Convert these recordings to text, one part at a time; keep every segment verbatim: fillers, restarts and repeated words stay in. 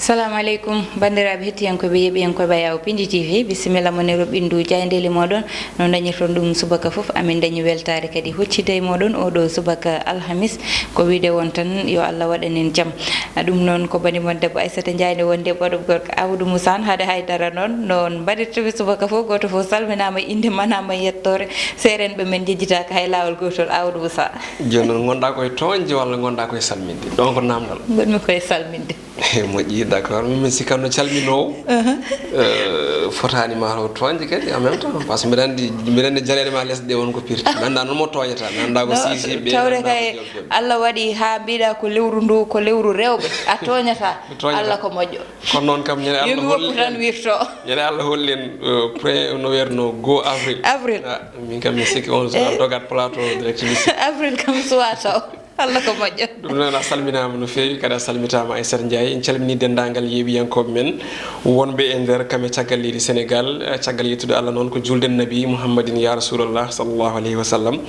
Assalamu aleykum, banndiraaɓe hettiyankooɓe, yeeɓiyankooɓe Ayaw Pindi T V, bisimilla mon e roɓɓindu jaayndeeli mooɗon. No dañirton ɗum subaka fof, amin dañi weltaare kadi huccitde e mooɗon oo ɗoo subaka alhamis. Ko wiide won tan, yo Allah waɗan en jam. A, ɗum noon ko bani mon debbo Aissata Ndiaye nde wonde ɓaɗo gorko Amadou Moussa, haade haydara noon, noon mbaɗirtumi subaka fof, gooto fof salminaama, innde manaama, yettoore. Seerenɓe men njejjitaaka hay laawol gootol, Amadou Moussa. Jooni noon, ngonɗaa koye tooñde walla ngonɗaa koye salminde? Ɗoon ko naamndal. Ngonmi koye salminde. Moƴƴi, d'accord. Min, min sikkanno calminoowo, eh, fotaani ma taw tooñde kadi en même temps, parce que mbiɗa anndi, mbiɗa anndi jaleeɗe ma lesɗe ɗe won ko pirti. Mi anndaa noon mo tooñata, mi anndaa ko Non, sisi ɓe, tawde anndaa ko kay joom joom. Allah waɗi haa mbiɗa ko lewru ndu, ko lewru rewɓe, a tooñata. Mi tooñata. Allah ko moƴƴo. Kono noon kam, ñande Yo Allah mi woppu holli tan en, wirto. Ñande Allah holli en, eh, pre-, no wiyatnoo, go avril. Avril. Ah, min kam mi sikki on so Eh. dogat plateau direct mi sikki. Avril kam suwa taw. Allah ko moƴƴo. Ɗum noon, a salminaama no feewi, kadi a salmitaama Aissata Ndiaye. En calminii denndaangal yeeɓiyankooɓe men wonɓe e nder kam e caggal leydi Senegaal. Eh, caggal yettude Allah noon, ko juulden Nabi Muhammadin, ya Rasulallah, sallallahu alayhi wa sallam.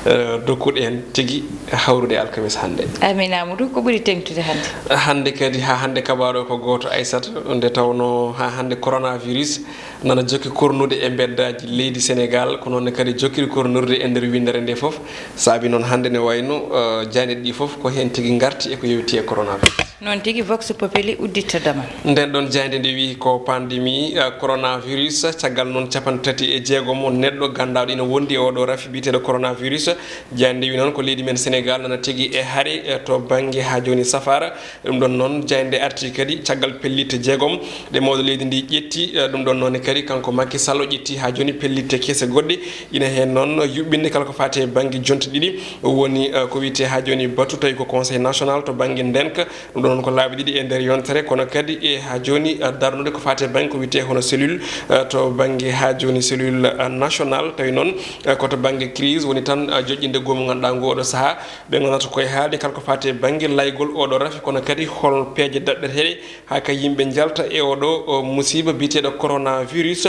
Eh, dokkuɗo en tigi hawrude alkames hannde. Amin Amadou, ko ɓuri teeŋtude hannde? Hannde kadi, haa hannde kabaaɗo ko gooto, Aissata, nde tawnoo haa hannde coronavirus nana jokki kornude e mbeddaaji leydi Senegaal, ko noon ne kadi jokkiri kornorde e nder winndere nde fof. Saabi noon hannde ne wayno, eh, jaayndeeji ɗi fof ko heen tigi ngarti e ko yowiti e coronavirus. Noon tigi, Vox Populi udditta damal. Nden ɗon jaaynde nde wiyi ko pandémie, eh, coronavirus, caggal noon capanɗe tati e jeegom neɗɗo ganndaaɗo ina wondi e oɗo rafi biyeteeɗo coronavirus. Jaaynde nde wiyi noon ko leydi men Senegaal nana tigi e hare, eh, to bannge haa jooni safaara. Ɗum ɗon noon, jaaynde arti kadi caggal pellitte jeegom ɗe mawɗo leydi ndi ƴetti. Eh, ɗum ɗon noon kadi, kanko Macky Sall o ƴetti haa jooni pellitte kese goɗɗe. Ina heen noon yuɓɓinde kala ko faati e bannge jonte ɗiɗi, woni, eh, ko wiyetee haa jooni batu, tawi ko Conseil national to bannge ndenka. Ɗum ɗon noon ko laabi ɗiɗi e nder yontere, kono kadi e haa jooni, eh, darnude ko faati e bannge ko wiyetee hono cellule, eh, to bannge haa jooni cellule, eh, national. Tawi noon, eh, ko to bannge crise woni tan, eh, joƴƴinde goomu ngannduɗaa ngu oɗo sahaa. Ɓe ngonata koye haalde kala ko faati e bannge laygol oɗo rafi, kono kadi hol peeje daɗɗeteeɗe haa kay yimɓe njalta e oɗo, o, musiiba biyeteeɗo coronavirus.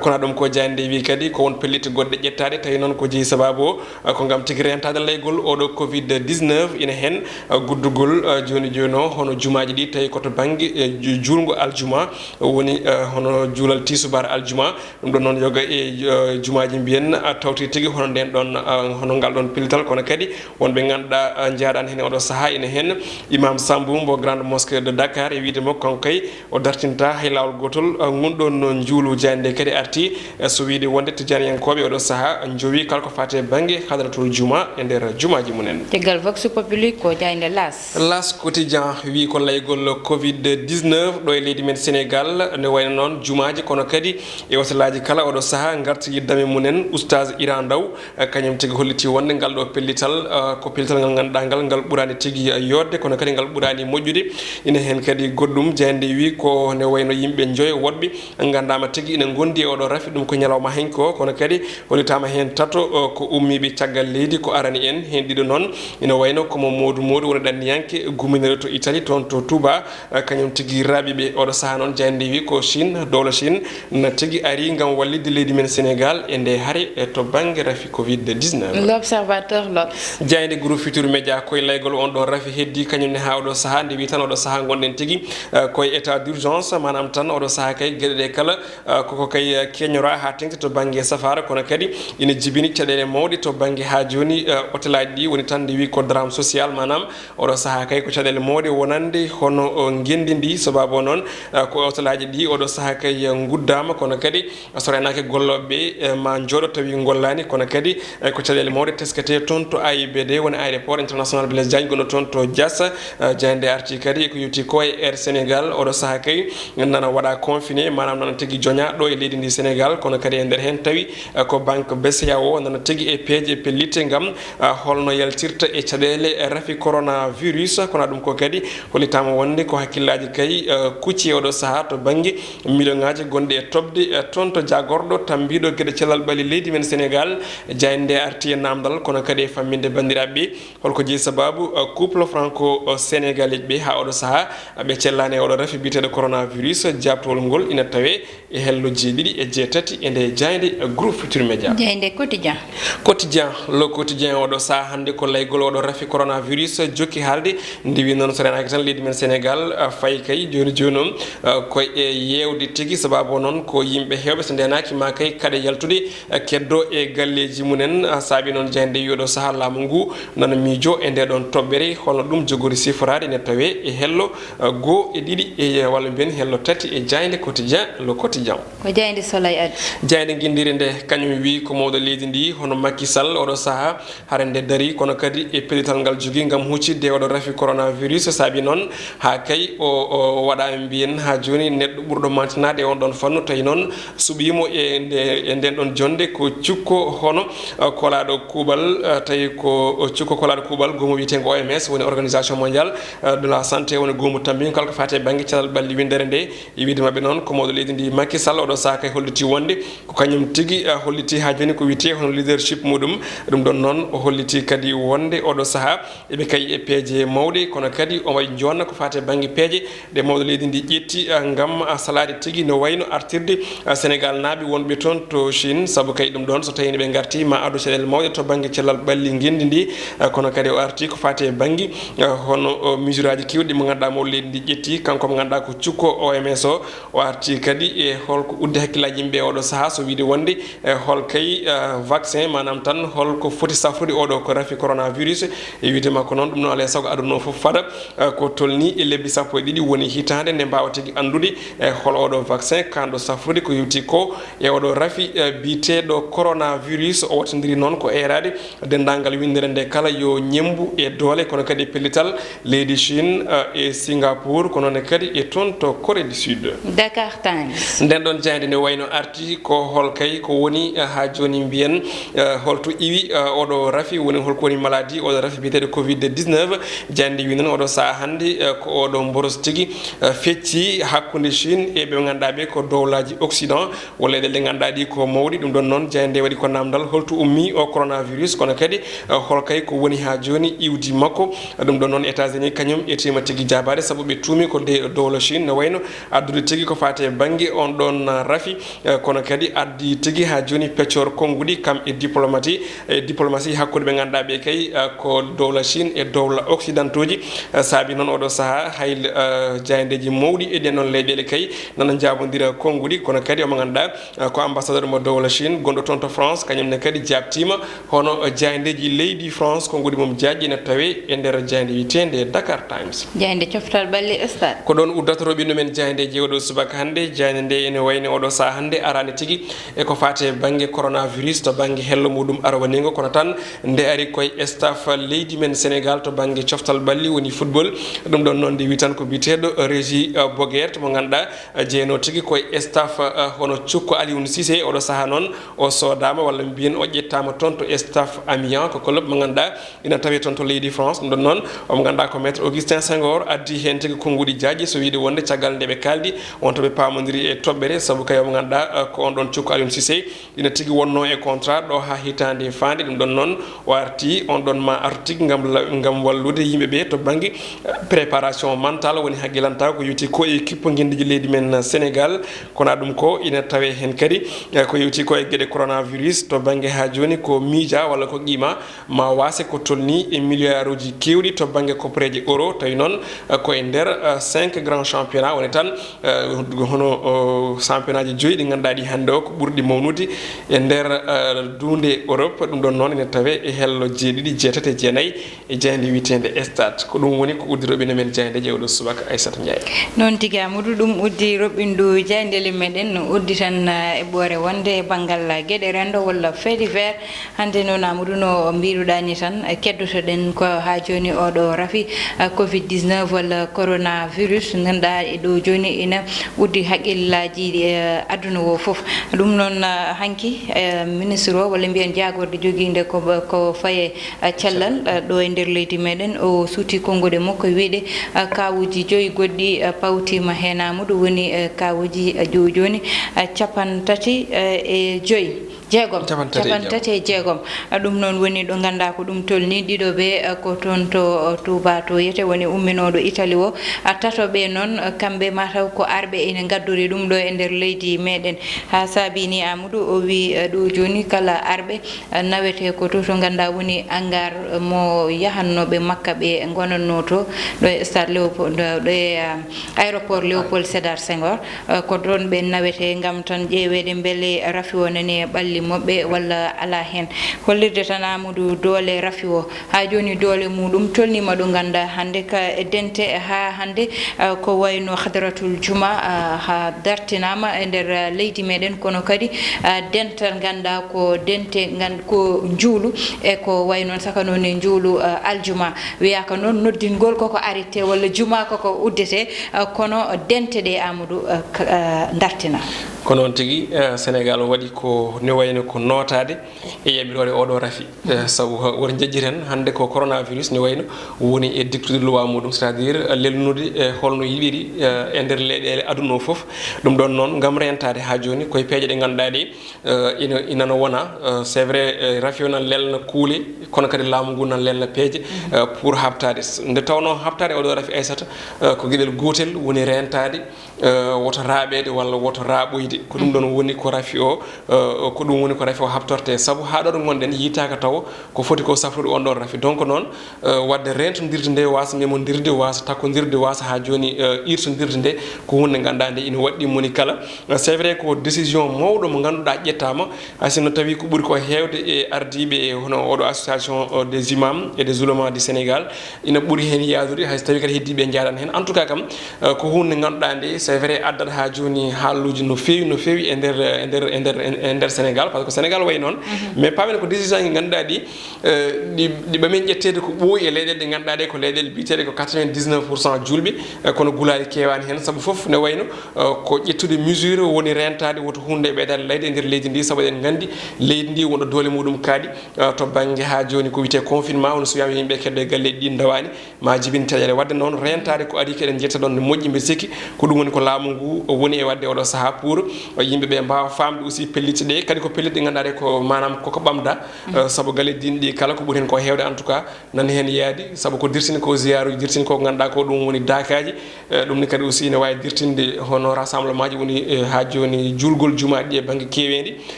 Kono ɗum ko jaaynde nde wiyi kadi ko won pellitte goɗɗe ƴettaaɗe, tawi noon ko jeyi sabaabu o, ko ngam tigi reentaade laygol oɗo covid dix-neuf, ina heen guddugol jooni jooni o hono jumaaji ɗi, tawi ko to bannge, e, ju-, juulngo aljuma woni, e, hono juulal tiisubaar aljuma. Ɗum ɗon noon yoga e, eh, jumaaji mbiyen, ah, tawti tigi hono nden ɗon, ah, hono ngal ɗon pellital, kono kadi wonɓe ngannduɗaa, ah, njaaɗaani heen e oɗo sahaa, ina heen Imam Sambu mbo Grande Mosquée de Dakar, e wiide makko kanko kay o dartinta hay laawol gootol, ah, ngun ɗon noon njuulu jaaynde kadi arti, eh, so wiide wonde tijaaniyankooɓe oɗo sahaa njowi kala ko faati e bannge hadratul juma e nder jumaaji mumen. Caggal Vox Populi ko jaaynde L'As. L'As Quotidien wi ko laygol covid dix-neuf ɗo e leydi men Senegal, ne wayno noon jumaaji, kono kadi e otelaaji kala oɗo sahaa ngarti yiddame mumen. Oustaz Iran Ndaw, eh, kañum tigi holliti wonde ngal ɗo pellital, eh, ko pellital ngal ngannduɗaa ngal, ngal ɓuraani tigi, eh, yooɗde, kono kadi ngal ɓuraani moƴƴude. Ina heen kadi goɗɗum, jaaynde wi ko ne wayno yimɓe njoyo woɗɓe nganndaama tigi ina ngondi e oɗo rafi, ɗum ko ñalawma hanki o, kono kadi hollitaama heen tato, o, ko ummiiɓe caggal leydi, ko arani en. Heen ɗiɗo noon ina wayno ko mo Moodu Moodu woni ɗanniyanke guminere to Italie, toon to Touba, eh, kañum tigi raaɓiiɓe oɗo sahaa noon, jaaynde wi ko Chine, dowla Chine na tigi ari ngam wallitde leydi men Senegal e nde hare, eh, to bannge rafi covid dix-neuf. L'Observateur, L'Obs. Jaaynde Groupe Futurs Médias koye laygol on ɗon rafi heddi, kañum ne haa oɗo sahaa, nde wi tan oɗo sahaa ngonɗen tigi, eh, koye état d'urgence, maanaam tan oɗo sahaa kay geɗe ɗe kala, eh, koko kay, eh, keñora haa teŋti to bannge safaara, kono kadi ina jibini caɗeele mawɗe to bannge haa jooni, eh, otelaaji ɗi woni tan nde wi ko drame social, maanaam oɗo sahaa kay ko caɗeele mawɗe wonande hono, o, ngenndi ndi, sababu o noon, eh, ko otelaaji ɗi oɗo sahaa kay, eh, nguddaama, kono kadi so reenaaki gollooɓe ɓe, eh, ma njooɗo tawi ngollaani, kono kadi, eh, ko caɗeele mawɗe tesketee toon to A I B D, woni aéroport international Blaise Diagne gonɗo toon to Diass. Eh, jaaynde arti kadi ko yowti ko e Air Sénégal, oɗo sahaa kay nana waɗa confiné, maanaam nana tigi joña ɗo e leydi ndi Sénégal, kono kadi e nder heen tawi, eh, ko banque B C E A O nana tigi e peeje pellitte ngam, eh, holno yaltirta e caɗeele rafi coronavirus. Kono ɗum ko kadi hollitaama wonde ko hakkillaaji kay, eh, kucci e oɗo sahaa to bannge million ŋaaji gonɗi e toɓde, eh, toon to jaagorɗo tammbiiɗo geɗe cellal ɓalli leydi men Senegal. Jaaynde nde arti e naamndal, kono kadi e famminde banndiraaɓe ɓe, holko jeyi sababu, eh, couple franco-sénégalais ɓe haa oɗo sahaa, eh, ɓe cellaani e oɗo rafi biyeteeɗo coronavirus. Jaabtowol ngol ina tawee e helloji ɗiɗi e jeetati e nde jaaynde, eh, Groupe Futurs Médias. Jaaynde Quotidien. Quotidien, Le Quotidien oɗo sahaa hannde ko laygol oɗo rafi coronavirus jokki haalde. Nde wi noon, so renaaki tan, leydi men Sénégal, ah, fayi kay jooni jooni noon, ah, ko e yeewde tigi, sababu o noon ko yimɓe heewɓe, so ndeenaaki ma kay kaɗe yaltude, ah, keddo e galleeji mumen. Ah, saabi noon jaaynde wi oɗo sahaa laamu ngu nana miijo e nde ɗoon toɓɓere, holno ɗum jogori siforaade, ene tawee e hello, ah, goo e ɗiɗi e, walla mbiyen hello tati e jaaynde Quotidien, Le Quotidien. Ko jaaynde Soleil addi. Jaaynde nginndiri nde, kañum wi ko mawɗo leydi ndi, hono Macky Sall, oɗo sahaa hare nde darii, kono kadi e pellital ngal jogii ngam huccitde e oɗo rafi coronavirus. Saabi noon haa kay o, o waɗaama mbiyen haa jooni neɗɗo ɓurɗo mantinaade e on ɗon fannu, tawi noon suɓiimo e nde, e nden ɗon jonnde ko cukko hono, eh, kolaaɗo kuuɓal, eh, tawi ko cukko kolaaɗo kuuɓal goomu wiyeteengo O M S, woni Organisation Mondiale, eh, de la Santé, woni goomu tammbingo kala ko faati e bannge cellal ɓalli winndere nde. E wiyde maɓɓe noon, ko mawɗo leydi ndi Macky Sall oɗo sahaa kay holliti wonde ko kañum tigi, eh, holliti haa jooni ko wiyetee hono leadership muɗum. Ɗum ɗon noon o holliti kadi wonde oɗo sahaa eɓe kay e peeje mawɗe, kono kadi o waɗi joonna ko faati e bannge peeje ɗe mawɗo leydi ndi ƴetti, eh, ngam, eh, salaade tigi no wayno artirde, eh, Senegal naaɓe wonɓe toon to Chine, sabu kay ɗum ɗoon so tawii ɓe ngartii ma addu caɗeele mawɗe to bannge cellal ɓalli ngenndi ndi, eh, kono kadi o arti ko faati e bannge, eh, hono, o, mesuraaji keewɗi mo ngannduɗaa mawɗo leydi ndi ƴetti, kanko mo ngannduɗaa ko cukko O M S o, o arti kadi e holko uddi hakkillaaji yimɓe e oɗo sahaa, so wiyde wonde e hol kay, eh, vaccin, maanaam tan hol ko foti safrude oɗo ko rafi coronavirus. E wiyde makko noon, ɗum noon alaa e sago aduna o fof fada, eh, ko tolni e lebbi sappo e ɗiɗi woni hitaande nde mbaawa tigi anndude e hol oɗo vaccin kaanɗo safrude ko yowti ko e oɗo rafi, eh, biyeteeɗo coronavirus. O wattindiri noon ko eeraade denndaangal winndere nde kala yo ñemmbu e doole, kono kadi e pellital leydi Chine, eh, e Singapour, ko noon kadi e toon to Corée du Sud. Dakar Times. Nden ɗon jaaynde ne wayno arti ko hol kay ko woni, eh, haa jooni mbiyen, eh, holto iwi, eh, oɗo rafi, woni holko woni maladie oɗo rafi biyeteeɗo covid dix-neuf. Jaaynde wi noon oɗo sahaa hannde, eh, ko oɗo mboros tigi, eh, fecci hakkunde Chine e ɓe ngannduɗaa ɓe ko dowlaaji Occident. Walla e ɗe ngannduɗaa ɗi ko mawɗi, ɗum ɗon noon jaaynde waɗi ko naamndal holto ummi o coronavirus, kono kadi, eh, hol kay ko woni haa jooni iwdi makko. Ɗum ɗon noon États-Unis kañum etiima tigi jaabaade, sabu ɓe tuumi ko de dowla Chine ne wayno addude tigi ko faati e bannge on ɗon, eh, rafi, eh, kono kadi addi tigi haa jooni peccoor konnguɗi kam e diplomati, e diplomatie hakkunde ɓe ngannduɗaa ɓe kay, eh, ko dowla Chine e dowla occidentauji. Eh, saabi noon oɗo sahaa hay, eh, jaayndeeji mawɗi e ɗen ɗon leyɗeele kay nana njaabondira konnguɗi, kono kadi omo ngannduɗaa, eh, ko ambassadeur mo dowla Chine gonɗo toon to France, kañum ne kadi jaabtiima hono, eh, jaayndeeji leydi France, konnguɗi mum jaajɗi ene tawee e nder jaaynde wiyeteende Dakar Times. Jaaynde coftal ɓalli Stade. Ko ɗoon uddata roɓinɗo men jaayndeeji oɗo subaka hannde. Jaaynde nde ene wayni oɗo sahaa hannde araani tigi e ko faati e bannge coronavirus to bannge hello muɗum arwaniingo, kono tan nde ari koye staff leydi men Sénégal to bannge coftal ɓalli woni football. Ɗum ɗon noon nde wi tan ko biyeteeɗo Régis, eh, Boguert mo ngannduɗaa, eh, jeyno tigi koye staff, eh, hono cukko Aliou Cissé. Oɗo sahaa noon o soodaama walla mbiyen o ƴettaama toon to staff Amiens, ko club mo ngannduɗaa ina tawee toon to leydi France. Ɗum ɗon noon omo ngannduɗaa ko Maître Augustin Senghor addi heen tigi konnguɗi jaajɗi, so wiyde wonde caggal nde ɓe kaaldi wonto ɓe paamondiri e toɓɓere, sabu kay omo ngannduɗaa, eh, ko on ɗon cukko Aliou Cissé ina tigi wonno e contrat ɗo haa hitaande faande. Ɗum ɗon noon o arti on ɗon ma artu tigi ngam la-, ngam wallude yimɓe ɓe to bannge, eh, préparation mentale, woni haqqilantaago ko yowti ko e kippongindiji leydi men Sénégal. Kono ɗum ko ina tawee heen kadi, eh, ko yowti ko e geɗe coronavirus to bannge haa jooni ko miija walla ko qiima ma waase ko tolni e milliard uji keewɗi to bannge koppareeje euro, tawi noon, eh, ko e nder, eh, cinq grands championnats woni tan, eh, hono, o, championnat ji joyi ɗi ngannduɗaa ɗi hannde o ko ɓurɗi mawnude e nder, eh, duunde Europe. Ɗum ɗon noon ene tawee e hello jeeɗiɗi, jeetati e jeenayi e jaaynde wiyeteende Stade. Ko ɗum woni ko uddi roɓɓinɗo men jaayndeeji oɗo subaka, Aissata Ndiaye. Noon tigi, Amadou, ɗum uddi roɓɓinɗo jaayndeele meɗen, uddi tan, eh, e ɓoore wonde e banngal, eh, geɗe renndo walla fait divers. Hannde noon, Amadou, no mbiruɗaa ni tan, eh, keddotoɗen ko haa jooni oɗo rafi, eh, covid dix-neuf walla coronavirus, ngannduɗaa e ɗo jooni ina uddi haqqillaaji, eh, aduna o fof. Ɗum noon, eh, hanki, eh, ministre o walla mbiyen jaagorɗe jogiinde ko, ko faye, eh, cellal, eh, ɗo e nder leydi meɗen, o suuti konnguɗi makko e wiyde, eh, kaawuuji joyi goɗɗi, eh, pawtiima heen, Amadou, woni, eh, kaawuuji, eh, jooni jooni, eh, cappanɗe tati, eh, e joyi. Jeegom. Capanɗe tati e jeegom. Ɗum noon woni ɗo nganndaa ko ɗum tolni ɗiɗo ɓe, eh, ko toon to, eh, Touba to yete woni umminooɗo Itali o. Ah, tato ɓe noon, eh, kamɓe mataw ko arɓe ene ngaddori ɗum ɗo e nder leydi meɗen. Haa saabi ni Amadou o wi, eh, ɗo jooni kala arɓe, eh, nawete ko to, to nganndaa woni angar, eh, mo yahannooɓe Makka ɓe ngonannoo to, ɗo e stade Léopold, ɗo e, eh, aéroport Léopold Sédar Senghor. Eh, ko ɗoon ɓe nawete ngam tan ƴeeweede mbele rafi o nani e ɓalli moɓɓe walla alaa heen. Hollirde tan Amadou doole rafi o. Haa jooni doole muɗum tolniima ɗo nganndaa hannde ka dente haa hannde, eh, ko wayno Hadratul Juma, eh, haa dartinaama e nder, eh, leydi meɗen, kono kadi, eh, dental nganndaa ko dente ngan-, ko njuulu e ko wayi noon saka noon e njuulu, eh, aljuma. Wiyaaka noon noddingol koko arete walla juma koko uddete, eh, kono dente ɗe Amadou, eh, k-, eh, dartina. Ko noon tigi, eh, Sénégal waɗi ko ne wayno ko nootaade e yaɓiroore oɗo rafi. Eh, sabu ha-, woto njejjiten hannde ko coronavirus ne wayno woni e dictude loi muɗum, c'est-à-dire, eh, lelnude, eh, holno yiɗiri, eh, e nder leyɗeele aduna o fof. Ɗum ɗoon noon, ngam rentaade haa jooni, koye peeje ɗe ngannduɗaa ɗe, eh, ina, ina no wona, eh, c'est vrai, eh, rafi o nan lelna kuule, kono kadi laamu ngu nan lelna peeje, eh, pour haɓtaade. Nde tawnoo haɓtaade oɗo rafi, Aissata, eh, ko geɗel gootel woni rentaade, eh, woto raaɓeede walla woto raaɓoyde. Ko ɗum ɗoon woni ko rafi o, eh, ko ɗum woni ko rafi o haɓtorte. Sabu haa ɗo ɗo ngonɗen yiytaaka taw ko foti ko safrude on ɗoon rafi. Donc noon, eh, waɗde rentondirde nde, waasa memondirde, waasa takkondirde, waasa haa jooni, eh, irtondirde nde, ko huunde nde ngannduɗaa nde ina waɗɗii moni kala. Eh, c'est vrai ko décision mawɗo mo ngannduɗaa ƴettaama, hay sinno tawi ko ɓuri ko heewde e ardiiɓe e hono oɗo association, eh, des imams et des oulémas du Sénégal, ina ɓuri heen yaadude, hay so tawii kadi heddiiɓe njaadani heen. En tout cas kam, eh, ko huunde nde ngannduɗaa nde, c'est vrai, addat haa jooni haaluuji no feewi, no feewi e nder, e nder, e nder, e nder Sénégal, par ce que Sénégal wayi noon. Mais paamen ko décision ji ngannduɗaa ɗi, eh, ɗi, ɗi ɓamen ƴetteede ko ɓooyi e leyɗeele ɗe ngannduɗaa ɗe ko leyɗeele biyeteeɗe ko quatre-vingt-dix-neuf pour cent juulɓe, eh, kono gulaali keewaani heen, sabu fof ne wayno, eh, ko ƴettude mesure woni rentaade woto huunde ɓeydaade layde e nder leydi ndi, sabu eɗen nganndi leydi ndi wonɗo doole muɗum kaaɗi, eh, to bannge haa jooni ko wiyetee confinement, woni so wiyaama yimɓe keddo e galleeji ɗi ndawaani, ma jibin caɗeele. Waɗde noon, rentaade ko adii ko eɗen njetta ɗoon ne moƴƴi, mbeɗa sikki ko ɗum woni ko laamu ngu woni e waɗde oɗo sahaa pour yimɓe ɓe mbaawa faamde aussi pellitte ɗe, kadi ko pellitte ɗe ngannduɗaa ɗe ko maanaam koko ɓamda, eh, sabu galleeji diine ɗi kala ko ɓuri heen ko heewde en tout cas nani heen yaadi, sabu ko dirtini ko ziyaaruuji, dirtini ko ngannduɗaa ko ɗum woni daakaaji, eh, ɗum ne kadi aussi ne waawi dirtinde hono rassemblement ji woni, eh, haa jooni juulgol jumaaji ɗi e bannge keeweendi,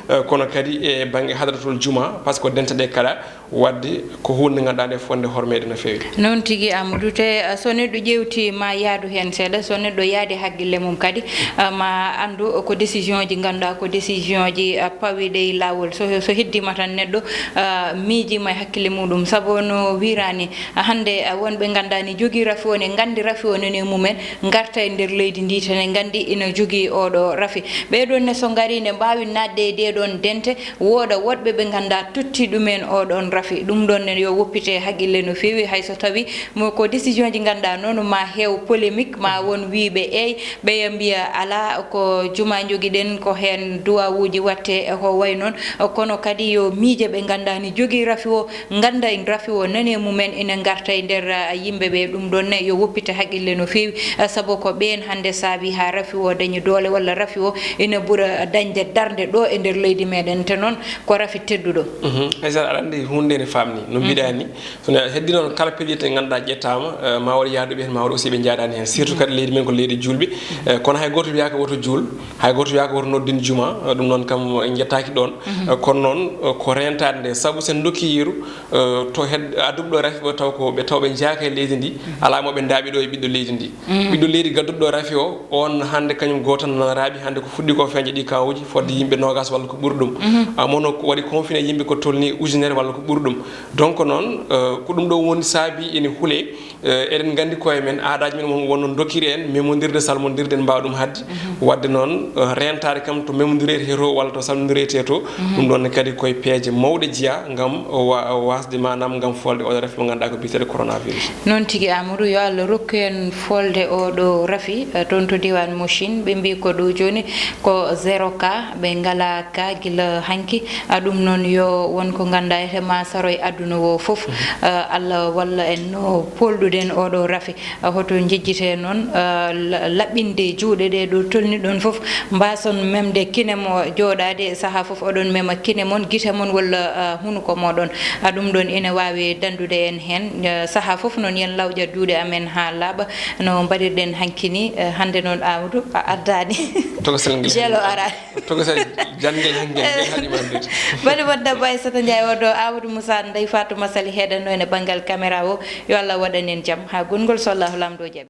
eh, kono kadi e bannge hadratul juma, par ce que ko dente ɗe kala. Waɗde ko huunde nde ngannduɗaa nde fotnde hormeede no feewi. Noon tigi, Amadou, te, uh, so neɗɗo ƴeewti ma yaadu heen seeɗa, so neɗɗo yaadi hakkille mum kadi, uh, ma anndu ko décision ji ngannduɗaa ko décision ji, uh, pawiiɗe e laawol. So, so heddiima tan neɗɗo, uh, miijiima e hakkille muɗum. Sabu no wiiraani, uh, hannde, uh, wonɓe ngannduɗaa ne njogii rafi o, ne nganndi rafi o nani e mumen, ngarta e nder leydi ndi, te ne nganndi ina jogii oɗo rafi. Ɓee ɗoon ne so ngarii ne mbaawi naatde e ɗee ɗoon dente, wooɗa woɗɓe ɓe ngannduɗaa totti ɗumen oo ɗoon rafi. Ɗum ɗoon ne yo woppite haqqille no feewi, hay so tawii mo ko décision ji ngannduɗaa noon ma heew polémique, ma won wiyɓe eey, ɓeya mbiya alaa, ko juma njogiɗen, ko heen duwawuuji waɗte e ko wayi noon. Kono kadi yo miije ɓe ngannduɗaa ne njogii rafi o, ngannda en rafi o nani e mumen ina ngarta e nder, ah, yimɓe ɓe. Ɗum ɗoon ne yo woppite haqqille no feewi, ah, sabu ko ɓeen hannde saabi haa rafi o dañi doole walla rafi o ina ɓura dañde darnde ɗo e nder leydi meɗen. Te noon ko rafi tedduɗo. Mhm. Aysata, aɗa anndi huunde ne faamni, no mbiɗa ni. So ne heddi noon kala pellitte ɗe ngannduɗaa ƴettaama, eh, ma waɗ yaaduɓe heen, ma waɗ aussi ɓe njaadaani heen. Surtout kadi leydi men ko leydi juulɓe. Eh, kono hay gooto wiyaaka woto juul, hay gooto wiyaaka woto noddin juma, eh, ɗum noon kam en njettaaki ɗoon. Eh, kono noon, eh, ko rentaade nde, sabu sen ndokki yeru, eh, to hed-, adduɓe ɗo rafi o taw ko ɓe taw ɓe njaaka e leydi ndi, alaa mo ɓe ndaaɓi ɗo e ɓiɗɗo leydi ndi. Ɓiɗɗo leydi gadduɗo ɗo rafi o, on hannde kañum gooto tan nana raaɓi, hannde ko fuɗɗi ko feñde ɗi kawuji, fodde yimɓe noogas walla ko ɓuri ɗum. Amono ko waɗi confiné yimɓe ko tolni ujunere walla ko ɓuri ɗum. Donc noon, eh, ko ɗum ɗo woni saabi ene huule, eh, eɗen nganndi koye men, aadaaji men won, wonno dokkiri en memondirde, salmondirde, en mbaawa ɗum haɗde. Waɗde noon, eh, rentaade kam to memondireete to walla to salmondireete to, ɗum ɗoon ne kadi koye peeje mawɗe jeyaa ngam wa-, waasde maanaam ngam folde oɗo rafi mo ngannduɗaa ko biyeteeɗo coronavirus. Noon tigi, Amadou, yo Allah rokku en folde oɗo rafi, eh, toon to diiwaan mo Chine. Ɓe mbii ko ɗo jooni ko zéro cas, ɓe ngalaa cas gila hanki. Ah, ɗum noon yo won ko ngannduɗaa ete ma Saroy aduna o fof. Eh, Allah walla en no polɗuɗen oɗo rafi. Eh, hoto njejjite noon, eh, la- laɓɓinde juuɗe ɗe ɗo tolni ɗon fof, mbason memde kine mo jooɗaade saha fof oɗon mema kine mon, gite mon walla, eh, hunuko moɗon. Ah, ɗum ɗon ene waawi dandude en heen. Eh, saha fof noon yen lawƴa juuɗe amen haa laaɓa no mbaɗirɗen hanki ni. Eh, hannde noon Amadou a addaani. Tokosel ngel jelo ara. Tokosel jangel hanki ngel haɗi ma andude. Bali mon debbo Aissata Ndiaye wonɗo Amadou Moussa Ndeye Fatou Masali heɗanno ene banngal caméra o. Yo Allah waɗan en jam haa gongol so Allah lamɗo jaɓi.